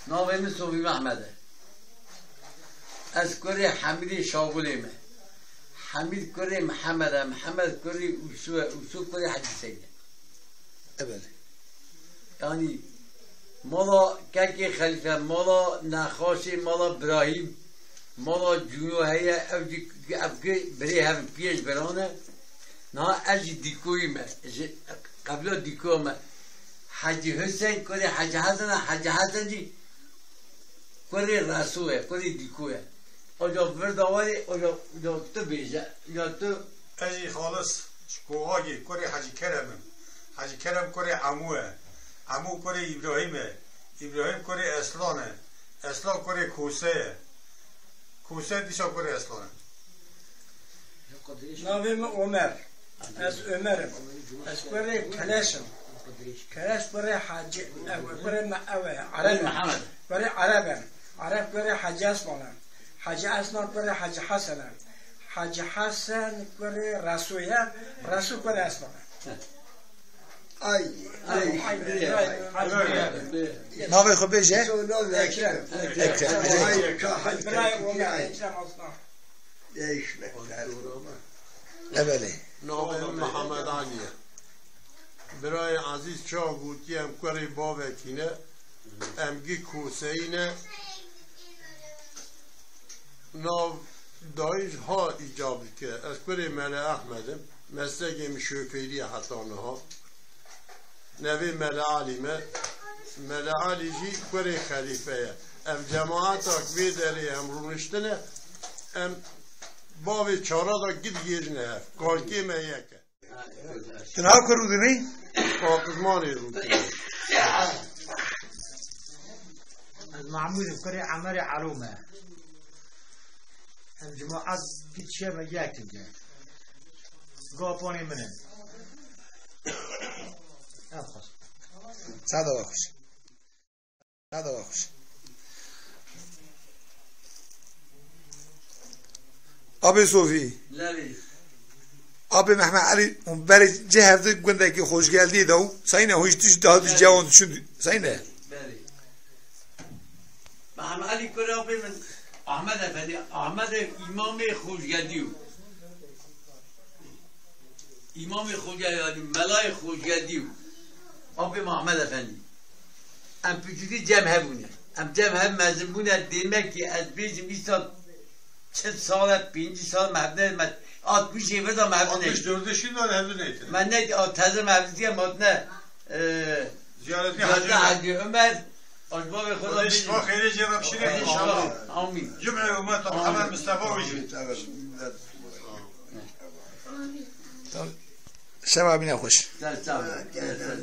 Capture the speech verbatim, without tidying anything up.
Navê min Sofî Mehmed e. Ez kurê Hemîdê Şagulê me. Hemîd kurê Mihemed e. Mihemed kurê Ûsû e. Ûsû kurê Hecî Seyd e. Evet. Yanî mala Kekê Xelîfe, mala Nexaşê, mala Birahîm, mala Cûno heye, ev jî, ev gi birê hev in, piyê ji biran e. Niha ez jî Dîkoyî me, ji qebîla Dîkoya me. Hecî Husên kurê Hecî Hesen e, Hecî Hesen jî kurê Reso ye, kurê Dîko ye. Oca vir de warê, oca, oca tu bêje, ya tu. Ez jî xalis ji Kohagê, kurê Hecî Kerem im. Hecî Kerem kurê Emû ye. Emû kurê Îbrahîm e. Îbrahîm kurê Eslan e. Eslan kurê Kose ye. Kose dîsa kurê Eslan e. Navê min Omer. Ez Omer im. Ez kurê Keleş im. Keleş kurê Hacî, ew, kurê me, ew e, Ereb e. Mihemed. Kurê Ereb e. Ereb kurê Hacî Eslan e. Hacî Eslan kurê Hacî Hesen e. Hacî Hesen kurê Reso ye. Reso kurê Eslan e. Ay, ay, ay, ay. Navê xwe bêje? Ekrem. Ekrem. Ay, ka hal Birayê Omer, Ekrem Aslan. Değişmek lazım. Ebelê. Navê min Mihemed Alî ye. Birayê Ezîz çawa gotiye, em kurê bavekî ne, em gi Koseyî ne. Nav dayîn jî ha îcab dike. Ez kurê Mele Ehmed im. Meslekê min şofêrî ye heta niha. Nevê Mele Alî me. Mele Alî jî kurê Xelîfe ye. Ev cemaeta ku vê derê em rûniştine, em bavê çara da gidgêjine hev. Kalkê me yek e. Tu niha ku rûdinî? Paqizmanê rûdinî. Ez Mahmûd im, kurê Emerê Elo me. Em cemaet gitişe me yek in. Gapanê min in. Ev xwest. Sada we xweş. Sada we xweş. Abê Sofî. Levî. Abê Mehmet Elî, hûn berê cê hevdu gundekî Xoşgeldî de û Sayne hûn jî tişt daha tu Levî. Cewon düşün Sayne. Belê. Mehmet Elî kurê abê min Ahmet Efendi, Ahmet Îmamê Xoşgeldî û. Îmamê Xoce, yanî melayê Xoceldî û Apê Mahmed Efendî. Em piçûkî cem hebûne. Em cem hev mezin bûne, dêmekî ez bêjim îsal çil sal e, pêncî sal me hev ne, me altmışê vir de me hev ne. Altmış dördü şimdi var, hev ne. Me ne, a, teze me hev diye me ne, e, Ziyaretine Ziyaretine Hacı Ömer. Hacı Ömer. Ji bavê xwe de Xwedê şifa xêrê jê re bişîne înşallah. Amîn. Cum'e ummeta Muhammed Mustafa wî jî. Şeva bîne xweş. Ser çav. Ser çav.